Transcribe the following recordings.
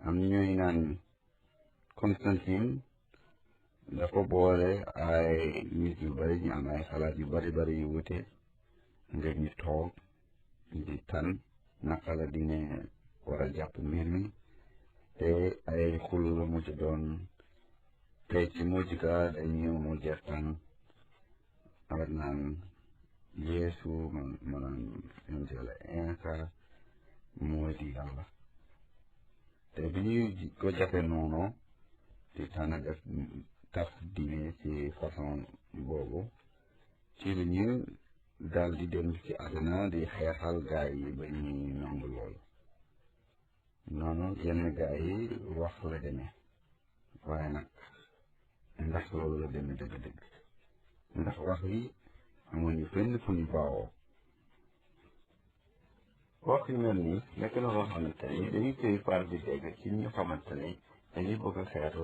am na ñooy naan Constantine dafa boole ay nit yu bari ñu am ay xalaat yu bari yu wute ngir ñu toog di tan naka la dine war a jàpp mbir mi te ay xulu la mujj doon te ci mujj ga dañu mujj tan ak naan Yeesu maanaam yonent Yàlla Iisaa mooy di Yàlla te bi ñuy ko jàppee noonu di tànn def taf diine ci façon boobu ci lu ñu daal di dem ci àdduna di xeexal gaa yi ba ñuy nangu loolu noonu yenn gaa yi wax la demee waaye nag ndax loolu la demee dëgg-dëgg ndax wax yi amuñu fenn fu ñu baawoo wax yu mel nii nekk na loo xamante ni dañuy koy faral di dégg ci ñu xamante ni dañuy bëgg a xeetu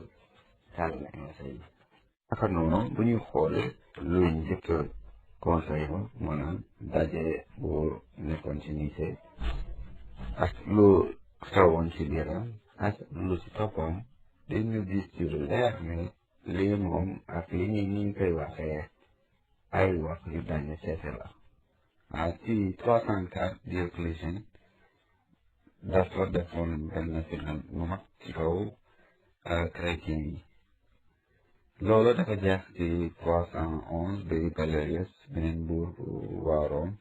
tànn Iisaa yi naka noonu bu ñuy xoolee luy njëkk conseil ba maanaam daje bu nekkoon ci Nicée ak lu xewoon ci biiram ak lu ci toppam dañu gis ci lu leer ne lii moom ak li ñu koy waxee ay wax yu dañu seete la ci 304 Dioclétien dafa defoon benn final mu mag ci kaw chrétien yi loolu dafa jeex ci 311 bi Galerius beneen buur waa Rome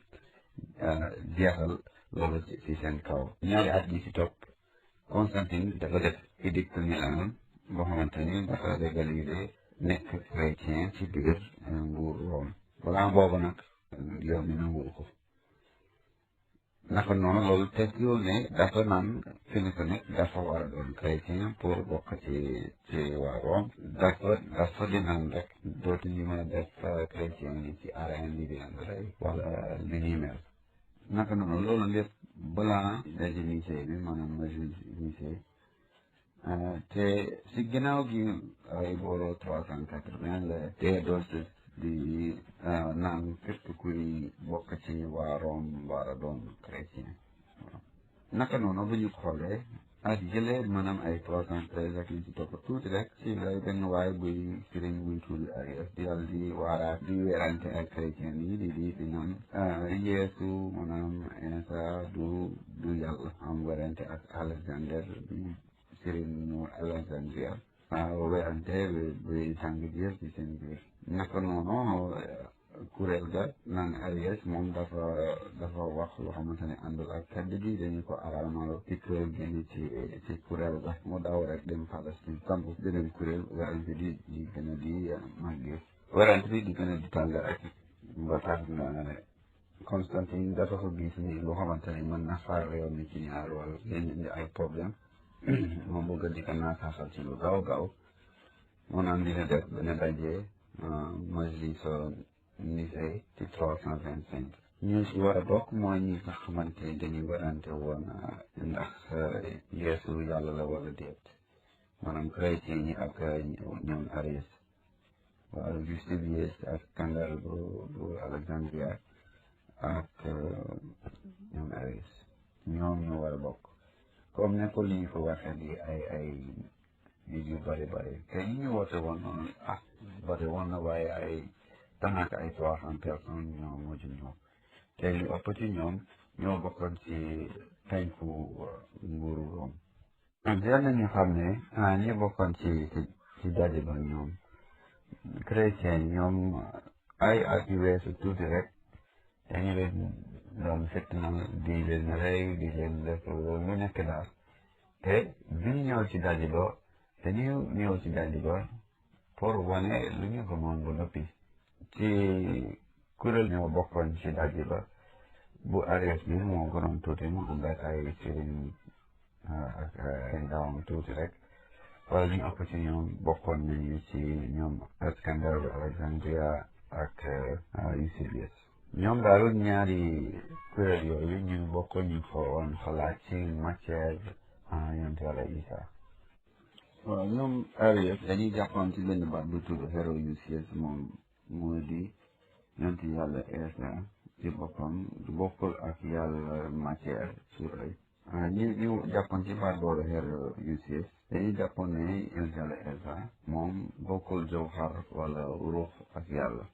jeexal loolu ci seen kaw ñaari at yi ci topp Constantine dafa def édicte Milan boo xamante ni dafa légaliser nekk chrétien ci biir nguur Rome balaa boobu nag yow mi nanguwul ko naka noonu loolu tekkiwul ne dafa naan fi mu nekk dafa war a doon chrétien pour bokk ci waa Rome dafa di naan rek dootuñu mën a def chrétien yi ci arène yi di leen rey wala li ñuy mel naka noonu loolu lépp balaa daje Nicée bi maanaam majlis Nicée te si ginnaaw gi ay booro 380 la Théodose di naan képp kuy bokk ci waa Rome war a doon chrétien naka noonu bu ñu xoolee ak jëlee maanaam ay 313 ak yi ci topp tuuti rek ci lay benn waay buy sëriñ buy tudd Arius di yàlla di waaraat di weerante ak chrétien yi di naan Yeesu maanaam Iisaa du yàlla am weerante ak Alexander bi sëriñ ñu Alexandria weerante bi tàng jër ci seen biir naka noonu kuréel ga naan Arius moom dafa wax loo xamante ne àndul ak kàddu gi dañu ko araamal ci kuréel génn ci kuréel ga mu daw rek dem Palestine samp beneen kuréel werante di gën a di màggee werante bi di gën a di tàng rek ba tax na Constantine dafa ko gis ni loo xamante ne mën na xaar réew mi ci ñaar wala leen indi ay problème moom bëgg di ko naasaaxal ci lu gaaw moo naan dina def benn daje majlis Nicée ci 325 ñu si war a bokk mooy ñi nga xamante dañuy warante woon ndax Yeesu yàlla la wala déet maanaam chrétien ñi ak ñoom Arius waaw Eusebius ak Scandal bu Alexandria ak ñoom Arius ñoom ñu war a bokk comme ne ko li ñu ko waxee di ay nit yu bari te ñu woote woon noonu bari woon na waaye ay daanaka ay 300 personnes ñoo mujj ñëw te li ëpp ci ñoom ñoo bokkoon ci penku nguuru Rome yal na ñu xam ne ñi bokkoon ci daje ba ñoom chrétien ñoom ay at yu weesu tuuti rek dañu leen doon fitnaal di leen rey di leen def lu nekk daal te bi ñu ñëw ci daje ba dañu ñëw ci daje ba pour wane lu ñu ko moom ba noppi ci kuréel ñoo bokkoon ci daje ba bu Arius bi moo gënoon tuuti mu ànd ak ay sëriñ ak ay ndawam tuuti rek wala ñu ëpp ci ñoom bokkoon nañu ci ñoom Scandal bu Alexandria ak Eusebius ñoom daal ñaari kuréel yooyu ñu bokkoon ñu ko woon xalaat ci matière yonent Yàlla Iisaa waaw ñoom Arius dañuy jàppoon ci benn baat bu tudd Héroïsius moom moo di yonent Yàlla Iisaa ci boppam du bokkul ak yàlla matière sur ñu jàppoon ci baat boobu xeer UCS dañuy jàppoon ne yonent Yàlla Isa moom bokkul jawhar wala ruux ak yàlla.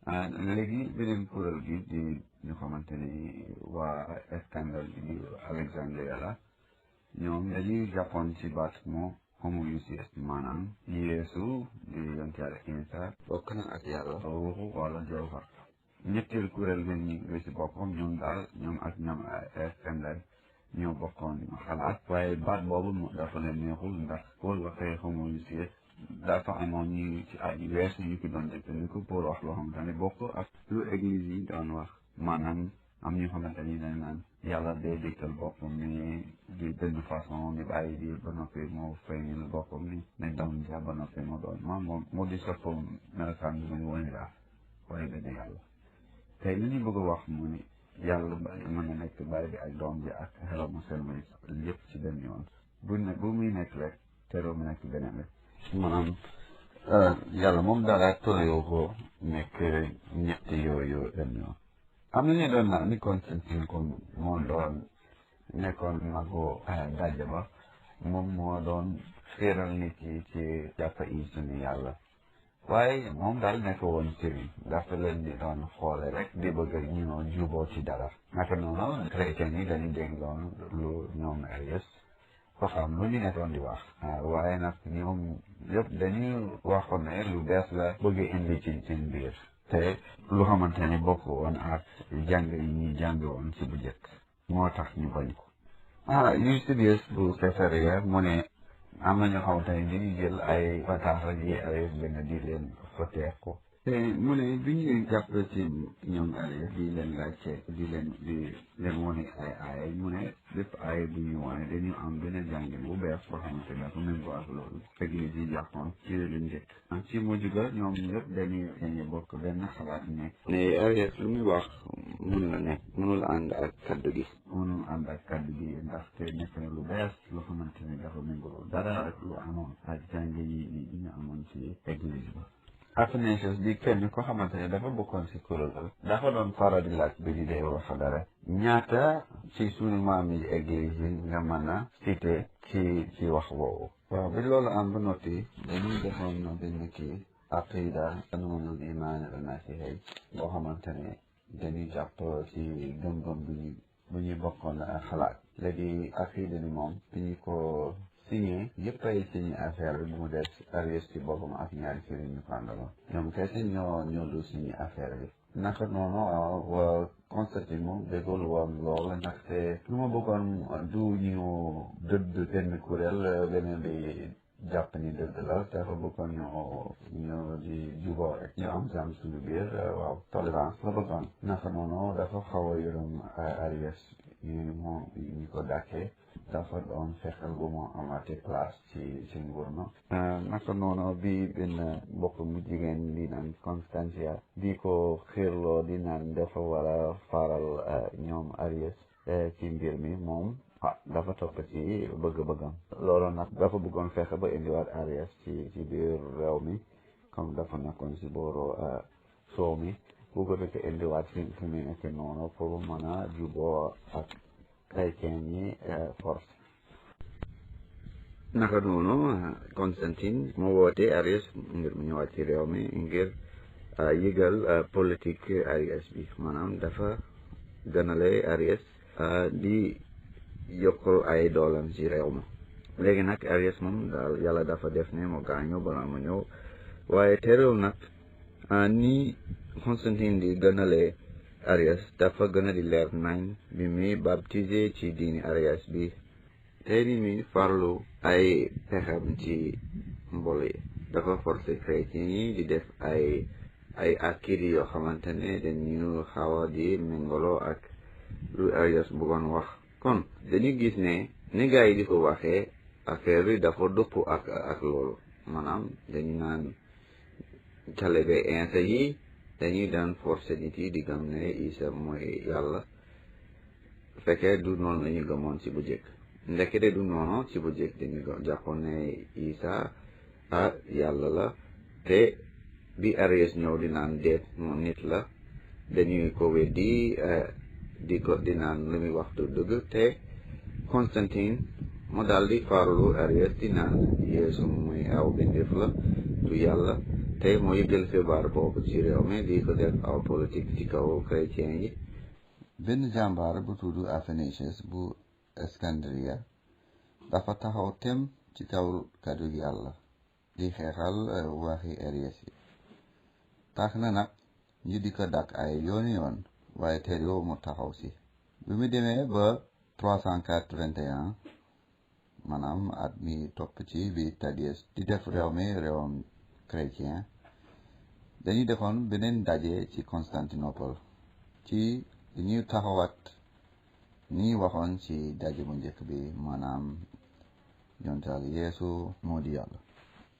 léegi beneen kuréel gi di ñu xamante ni waa Iskandar bi di Alexandria la ñoom dañuy jàppoon ci baat moo homoousios maanaam Yeesu di yonent Yàlla Isa bokk na ak yàlla ruuxu wala jawhar. ñetteel kuréel gi ci boppam ñoom daal ñoom ak ñoom Iskandar ñoo bokkoon xalaat waaye baat boobu dafa leen neexul ndax Paul waxee homoousios dafa amoon ñu ci ay weesu ñu ko doon jëfandikoo pour wax loo xamante ne bokk ak lu église yi doon wax maanaam am ñu xamante ni dañ naan yàlla day dégtal boppam ni di benn façon ni bàyyi di ba noppi moo feeñal boppam ni ne doon ja ba noppi moo doon moo di sopp melokaan bi muy wane daal waaye benn yàlla tey li ñu bëgg a wax mu ni yàlla mën na nekk bàyyi bi ak doom bi ak xelam mu selmay lépp ci benn yoon bu muy nekk rek teroo mu nekk beneen rek maanaam yàlla moom daal tolloo ko nekk ñetti yooyu benn yoon. am na ñu doon naan ni Constantine comme moo doon nekkoon magu daje ba moom moo doon féeral nit yi ci jàpp Iisu ni yàlla waaye moom daal nekk woon sëriñ dafa leen di doon xoole rek di bëgg ñu juboo ci dara naka noonu chrétien yi dañu dégg loon lu ñoom Arius xam lu ñu nekkoon di wax waaye nag ñoom yëpp dañuy waxoon ne lu bees la bëgg indi ci seen biir te lu xamante ne bokk woon ak jàng yi ñuy jàng woon ci bu njëkk moo tax ñu bañ ko Eusebius bu Césarea mu ne am na ñoo xamante ne dañuy jël ay bataaxal yi Arius benn di leen foteex ko te mu ne bi ñu jàpp ci ñoom Arius di leen laajte di leen wane ay aaya mu ne bépp aaya bu ñu wane dañu am beneen jàngin bu bees boo xamante ne dafa méngoo ak loolu église yi jàppoon ci lu njëkk ci mujj ga ñoom ñëpp dañuy bokk benn xalaat ne Arius lu muy wax mënul ànd ak kaddu gi ndaxte nekk na lu bees loo xamante ne dafa méngoo dara ak lu amoon ak jàngi yi ñu amoon ci église ba Athanasius di kenn ko xamante ne dafa bokkoon si kuréel dafa doon faral di laaj bi di dee wax dara ñaata ci suñu maam yi église yi nga mën a cité ci wax boobu waaw bi loolu am ba noppi dañuy defoon na benn kii aqida anumanul imaan al masihi boo xamante ne dañuy jàpp ci gëm-gëm bu ñuy bokkoon xalaat léegi aqida ni moom dañu ko signé yëpp ay signé affaire bi mu des Arius ci boppam ak ñaari sëriñ ñu ko àndaloon ñoom kese ñoo du signé affaire bi naka noonu Constantine moom déggul woon loolu ndaxte lu ma bëggoon du ñu dëdd benn kuréel beneen bi jàpp ni dëgg la dafa bëggoon ñoo di juboo rek ñu am jàmm suñu biir tolérance la bëggoon naka noonu dafa xaw a yërëm Arius ñu ko dàkkee dafa doon fexeel bu mu amaate place ci nguur no naka noonu bi benn mbokk mu jigéen di naan Constantia di ko xiirloo di naan dafa war a faaral ñoom Arius ci mbir mi moom dafa topp ci bëgg-bëggam loolu nag dafa bëggoon fexe ba indiwaat Arius ci biir réew mi comme dafa nekkoon ci booru soow mi bu ko defee indiwaat fi mu nekk noonu pour mën a juboo ak chrétien yi force naka noonu Constantine moo woote Arius ngir mu ñëwaat ci réew mi ngir yëgal politique Arius bi maanaam dafa gënale Arius di yokkul ay doolam ci réew ma léegi nag Arius moom daal yàlla dafa def ne mu gaañu balaa mu ñëw waaye terewul nag ni Constantine di gënale Arius dafa gën a di leer nañ bi muy baptisé ci diini Arius bi te ni muy farlu ay pexam ci mbol yi dafa forcé chrétien yi di def ay akid yoo xamante ne dañu xaw a di méngoloo ak lu Arius bëggoon wax kon dañu gis ne ni gars yi di ko waxee affaire yi dafa dëpp ak loolu maanaam dañu naan talibé Isa yi dañuy daan forcé nit yi di gëm ne Isa mooy yàlla fekkee du noonu la ñu gëmoon ci bu jëkk ndekete du noonu ci bu jëkk dañu jàppoon ne Isa yàlla la te bi Arius ñëw di naan déet moom nit la dañuy ko weddi di naan lu muy waxtu dëgg te Constantine mu daldi farlu Arius di naan Yeesu muy aw bindeef la du yàlla te moo yëgal xibaar boobu ci réew mi di ko def aw politique ci kaw chrétien yi. benn jàmbaar bu tudd Athanasius bu Iskandariya dafa taxaw tem ci kaw kàddu yàlla di xeexal waxi Arius yi. tax na nag ñu di ko dàq ay yoon waaye terewul mu taxaw si. bi mu demee ba 381 maanaam at mi topp ci bi Thaddeus di def réew mi réewam chrétien dañu defoon beneen daje ci Constantinople ci li ñuy taxawaat ni waxoon ci daje bu njëkk bi maanaam yontal Yeesu moo di yàlla.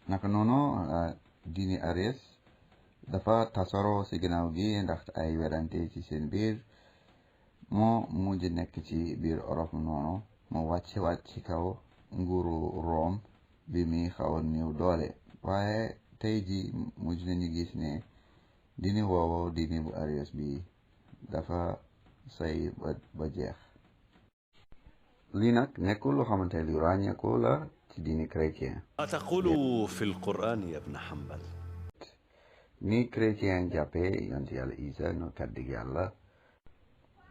naka noonu diini Arius dafa tasaroo ci ginnaaw gi ndax ay werante ci seen biir moo mujj nekk ci biir Europe noonu mu wàcc ci kaw nguuru Rome bi mi xaw a néew doole. waaye tey ji mujj nañu gis ne diini woowu diini bu Arius bi dafa say ba jeex. lii nag nekkul loo xamante lu ràññeeku la ci diini chrétien. ما تقول في القرآن يا ابن حنبل؟ ni chrétien jàppee yonent yàlla Isa no kàddu yàlla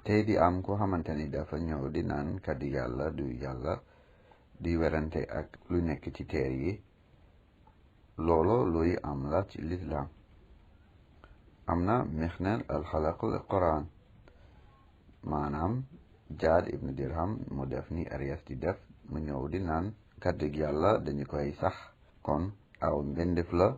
te di am ko xamante ni dafa ñëw di naan kàddu yàlla du yàlla di werante ak lu nekk ci teer yi. loolu luy am la ci lislaam. am na Mixnel al-Xalaqul Quran maanaam Jaad ibn Dirham mu def ni Arius di def mu ñëw di naan kàddu yàlla dañu koy sax kon aw mbindeef la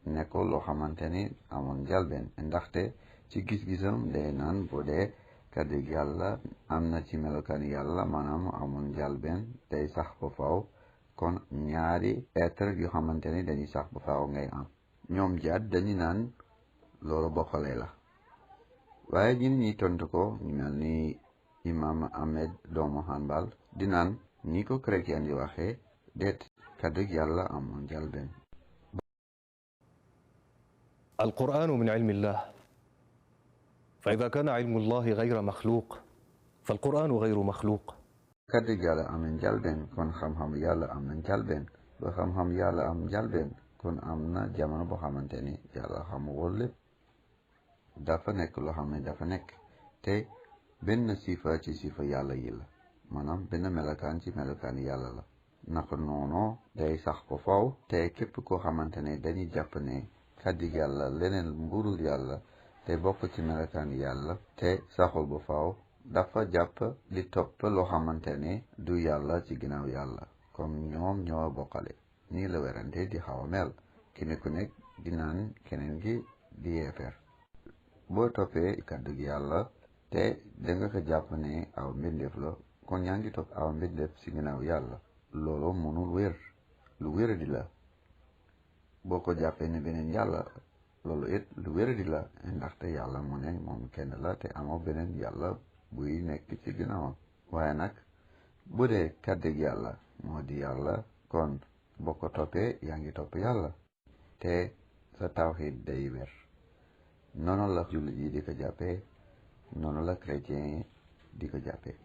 nekkul loo xamante ni amoon njalbeen ndaxte ci gis-gisam day naan bu dee kàddu yàlla am na ci melokaan yàlla maanaam amoon njalbeen day sax ba faw kon ñaari être yu xamante ni dañuy sax ba faw ngay am. ñoom Jaad dañu naan loolu bokkale la waaye ñi tontu ko ñu mel ni imam Ahmed doomu Hanbal di naan ni ko chrétien di waxee déet kàddu yàlla amoon njalbeen. القرآن من علم الله، فإذا كان علم الله غير مخلوق فالقرآن غير مخلوق. kàddu yàlla am na njalbeen kon xam-xam yàlla am na njalbeen ba xam-xam yàlla am njalbeen kon am na jamono boo xamante ni yàlla xamuwul lépp dafa nekk loo xam ne dafa nekk te benn sifa ci sifa yàlla yi la maanaam benn melokaan ci melokaan yàlla la. naka noonu day sax ba faw te képp koo xamante ne dañuy jàpp ne kàddu yàlla leneen mburul yàlla te bokk ci melokaan yàlla te saxul ba faw dafa jàpp di topp loo xamante ne du yàlla ci ginnaaw yàlla comme ñoom ñoo bokkale. nii la werante di xaw a mel kenn ku nekk di naan keneen gi di yeefeer. boo toppee kàddu gi yàlla te danga ko jàpp ne aw mbindeef la kon yaa ngi topp aw mbindeef ci ginnaaw yàlla. loolu mënul wér lu wéradi la. boo ko jàppee ne beneen yàlla loolu it lu wéradi la ndaxte yàlla mu ne moom kenn la te amoo beneen yàlla buy nekk ci ginnaawam. waaye nag bu dee kàddu yàlla moo di yàlla kon boo ko toppee yaa ngi topp yàlla te sa tawxiid day wér. noonu la jullit yi di ko jàppee noonu la chrétien yi di ko jàppee.